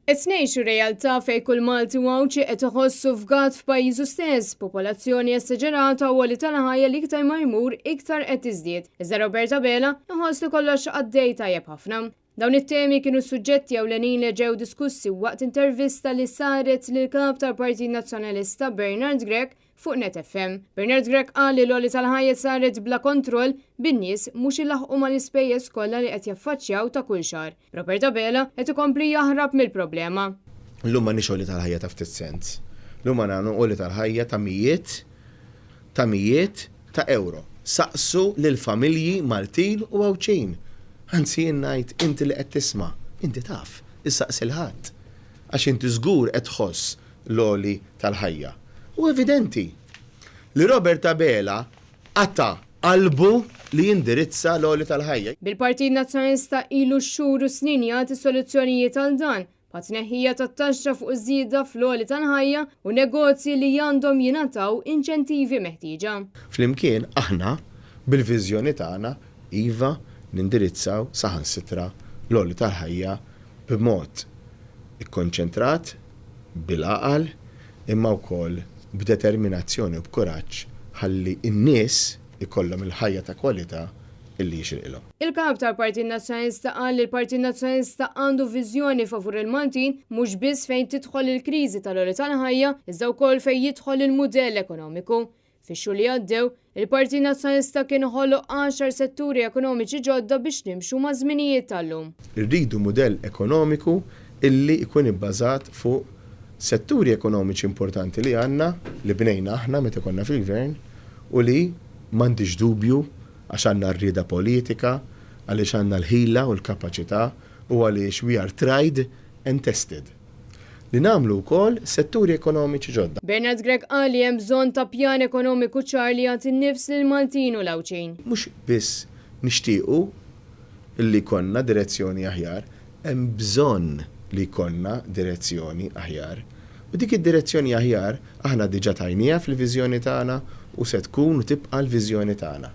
Qed ngħixu realtà fejn kull Malti u Għawdxi qed iħossu fgat f'pajjiżu stess, popolazzjoni esaġerata u għoli tal-ħajja li iktar ma jmur iktar qed tiżdied. Iżda Robert Abela iħoss li kollox għaddej tajjeb ħafna. Dawn it-temi kienu suġġetti ewlenin li ġew diskussi waqt intervista li saret lil kap tal-Partit Nazzjonalista Bernard Grech fuq Net FM. Bernard Grech qal li l-għoli tal-ħajja saret bla kontroll bin-nies mhux ilaħħqu mal-ispejjeż kollha li qed jaffaċċjaw ta' kull xahar. Robert Abela qed ikompli jaħrab mill-problema. Illum m'għandniex għoli tal-ħajja ta' ftit cents. Illum għandna għoli tal-ħajja ta' mijiet ta' mijiet ta' ewro. Saqsu lill-familji Maltin u Għawdxin. Anzi jien ngħid inti li qed tisma', inti taf, issaqsi 'l ħadd. Għax inti żgur qed tħoss l-għoli tal-ħajja. Hu evidenti li Robert Abela qata' qalbu li jindirizza l-għoli tal-ħajja. Bil-Partit Nazzjonalista ilu xhur u snin jagħti soluzzjonijiet għal dan, bħat-tneħħija tat-taxxa fuq iż-żieda fl-għoli tal-ħajja u negozji li għandhom jingħataw inċentivi meħtieġa. Flimkien aħna, bil-viżjoni tagħna, iva, nindirizzaw saħansitra l-għoli tal-ħajja b'mod ikkonċentrat, bil-għaqal, imma wkoll b'determinazzjoni u b'kuraġġ ħalli n-nies ikollhom il-ħajja ta' kwalità illi jixirqilhom. Il-Kap tal-Partit Nazzjonalista qal li l-Partit Nazzjonalista għandu viżjoni favur il-Maltin mhux biss fejn tidħol il-kriżi tal-għoli tal-ħajja iżda wkoll fejn jidħol il-mudell ekonomiku. Fix-xhur li għaddew, il-Partit Nazzjonalista kien ħoloq għaxar setturi ekonomiċi ġodda biex nimxu maż-żminijiet tal-lum. Irridu mudell ekonomiku illi jkun ibbażat fuq setturi ekonomiċi importanti li għandna, li bnejna aħna meta konna fil-Gvern u li, m'għandix dubju, għax għandna r-rieda politika, għaliex għandna l-ħila u l-kapaċità u għaliex we are tried and tested. Li nagħmlu wkoll setturi ekonomiċi ġodda. Bernard Grech qal li hemm bżonn ta' pjan ekonomiku ċar li jagħti n-nifs lill-Maltin u l-Għawdxin. Mhux biss nixtiequ li jkollna direzzjoni aħjar, hemm bżonn li jkollna direzzjoni aħjar. U dik id-direzzjoni aħjar aħna diġà tajnieha fil-viżjoni tagħna u se tkun u tibqa' l-viżjoni tagħna.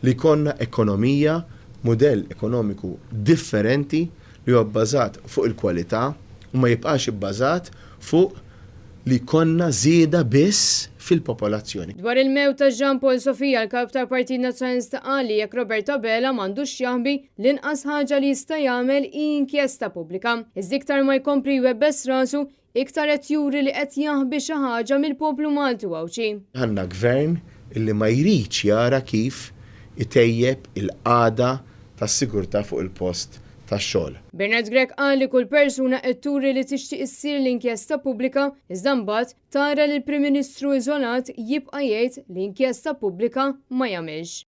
Li jkollna ekonomija, mudell ekonomiku differenti li huwa bbażat fuq il-kwalità u ma jibqax ibbażat fuq li jkollna żieda biss fil-popolazzjoni. Dwar il-mewt ta' Jean Paul Sofia, l-Kap tal-Partit Nazzjonalista qal li jekk Robert Abela m'għandux x'jaħbi, l-inqas ħaġa li jista' jagħmel hi inkjesta pubblika. Iżda iktar ma jkompli jwebbes rasu, iktar qed juri li qed jaħbi xi ħaġa mill-poplu Malti u Għawdxi. Għandna Gvern illi ma jridx jara kif itejjeb il-qagħda tas-sigurtà fuq il-post tax-xogħol. Bernard Grech qal li kull persuna qed turi li tixtieq issir l-inkjesta pubblika iżda mbagħad tara lill-Prim Ministru iżolat jibqa' jgħid li inkjesta pubblika ma jagħmilx.